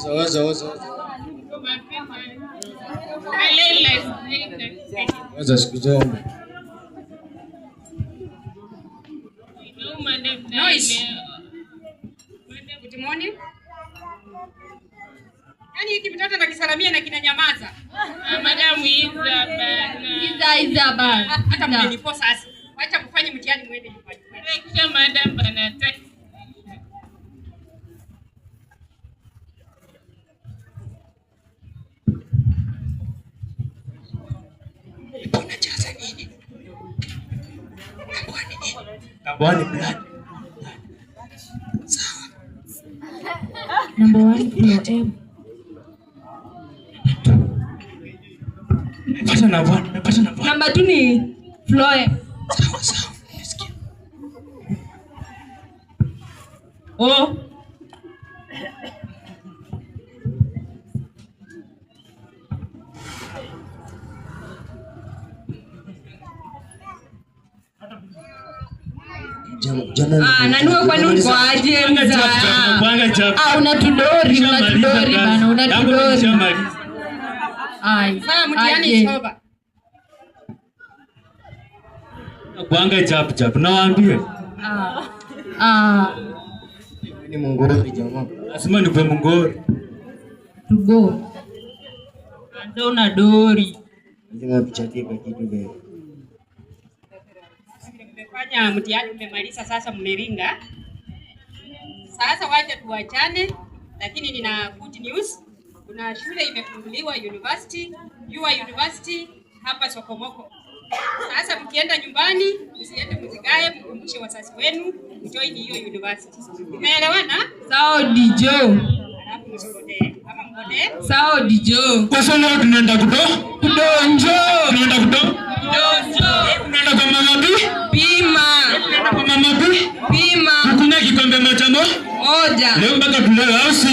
Oza, oza, oza, oza. Oza siku zombe. Noise. Good morning. Yaani hiki mtoto nakisalamia na kinanyamaza. Madam iza bana. Iza iza bana. Hata mmeniposa sasa. Wacha mfanye mtihani muende nyumbani. Lecture madam bana. Unajaza nini? Number one blood. Sawa. Number 1 floor M. Nimepata number 1, nimepata number 1. Number 2 ni floor M. Sawa sawa. Nimesikia. Oh. Jama, Ah, nanua kwani uko aje mzaa? Bwanga chap. Ah, unatudori, unatudori bana, unatudori. Nishamaliza. Ai. Sawa, mtihani aje. is over. Bwanga chap chap. Nawaambia. Ah. Ah, Ni mongori jamaa. Lazima nipe mngori. to go. Anza una dori. Lazima tuchatie kwa kitu leo. Mmefanya mtihani mmemaliza, sasa mmeringa. Sasa wacha tuachane, lakini nina good news. Kuna shule imefunguliwa university, Yua University hapa Sokomoko. Sasa mkienda nyumbani, msiende mzikae, mkumbushe wazazi wenu mjoin hiyo university. Tumeelewana? Sawa dijo. Alafu msipotee. Ama mpotee? Sawa dijo. Kwa sababu leo tunaenda kuto? Kudonjo. Tunaenda kuto? Kudonjo. Tunaenda kwa mama B? Pima. Tunaenda kwa mama B? Pima. Tukunywe kikombe moja moja. Moja. Leo mpaka tulewe au sio?